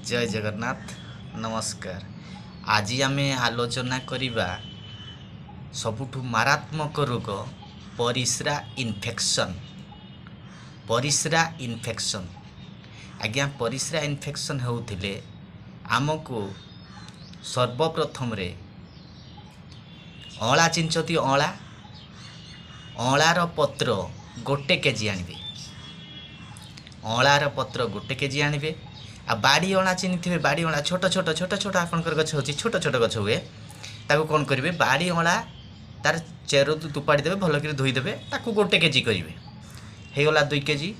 ଜୟ ଜଗନ୍ନାଥ, ନମସ୍କାର। ଆଜି ଆମେ ଆଲୋଚନା କରିବା ସବୁଠୁ ମାରାତ୍ମକ ରୋଗ ପରିସ୍ରା ଇନଫେକ୍ସନ୍। ପରିସ୍ରା ଇନଫେକ୍ସନ୍ ଆଜ୍ଞା, ପରିସ୍ରା ଇନଫେକ୍ସନ୍ ହେଉଥିଲେ ଆମକୁ ସର୍ବପ୍ରଥମରେ ଅଁଳା ଚିହ୍ନିଛନ୍ତି? ଅଁଳା, ଅଁଳାର ପତ୍ର 1 କେଜି ଆଣିବେ। ଅଁଳାର ପତ୍ର 1 କେଜି ଆଣିବେ। ଆଉ ବାଡ଼ି ଅଁଳା ଚିହ୍ନିଥିବେ? ବାଡ଼ି ଅଁଳା ଛୋଟ ଛୋଟ ଛୋଟ ଛୋଟ ଆପଣଙ୍କର ଗଛ ହେଉଛି, ଛୋଟ ଛୋଟ ଗଛ ହୁଏ। ତାକୁ କ'ଣ କରିବେ? ବାଡ଼ି ଅଁଳା ତାର ଚେର ଉପାଡ଼ି ଦେବେ, ଭଲକରି ଧୋଇଦେବେ, ତାକୁ 1 କେଜି କରିବେ। ହେଇଗଲା 2 କେଜି।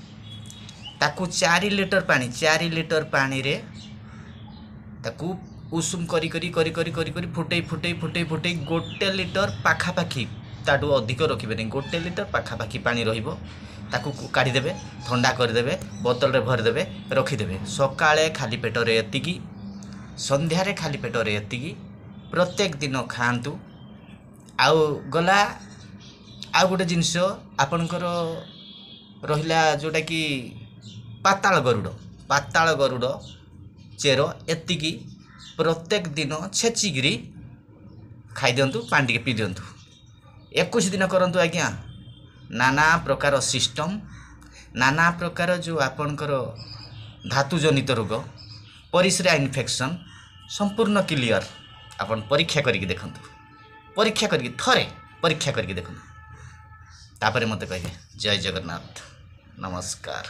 ତାକୁ 4 ଲିଟର ପାଣି, 4 ଲିଟର ପାଣିରେ ତାକୁ ଉଷୁମ କରି କରି କରି କରି କରି କରି ଫୁଟେଇ ଫୁଟେଇ ଫୁଟେଇ ଫୁଟେଇ 1 ଲିଟର ପାଖାପାଖି, ତାଠୁ ଅଧିକ ରଖିବେନି, 1 ଲିଟର ପାଖାପାଖି ପାଣି ରହିବ। ତାକୁ କାଢ଼ିଦେବେ, ଥଣ୍ଡା କରିଦେବେ, ବୋତଲରେ ଭରିଦେବେ, ରଖିଦେବେ। ସକାଳେ ଖାଲି ପେଟରେ ଏତିକି, ସନ୍ଧ୍ୟାରେ ଖାଲି ପେଟରେ ଏତିକି ପ୍ରତ୍ୟେକ ଦିନ ଖାଆନ୍ତୁ। ଆଉ ଗଲା ଆଉ ଗୋଟେ ଜିନିଷ ଆପଣଙ୍କର ରହିଲା, ଯେଉଁଟାକି ପାତାଳ ଗରୁଡ଼। ପାତାଳ ଗରୁଡ଼ ଚେର ଏତିକି ପ୍ରତ୍ୟେକ ଦିନ ଛେଚିକିରି ଖାଇଦିଅନ୍ତୁ, ପାଣି ଟିକେ ପିଇ ଦିଅନ୍ତୁ। 21 ଦିନ କରନ୍ତୁ ଆଜ୍ଞା। ନାନା ପ୍ରକାର ସିଷ୍ଟମ୍, ନାନା ପ୍ରକାର ଯେଉଁ ଆପଣଙ୍କର ଧାତୁଜନିତ ରୋଗ, ପରିସ୍ରା ଇନଫେକ୍ସନ୍ ସମ୍ପୂର୍ଣ୍ଣ କ୍ଲିଅର୍। ଆପଣ ପରୀକ୍ଷା କରିକି ଦେଖନ୍ତୁ, ପରୀକ୍ଷା କରିକି ଥରେ ପରୀକ୍ଷା କରିକି ଦେଖନ୍ତୁ, ତାପରେ ମୋତେ କହିବେ। ଜୟ ଜଗନ୍ନାଥ, ନମସ୍କାର।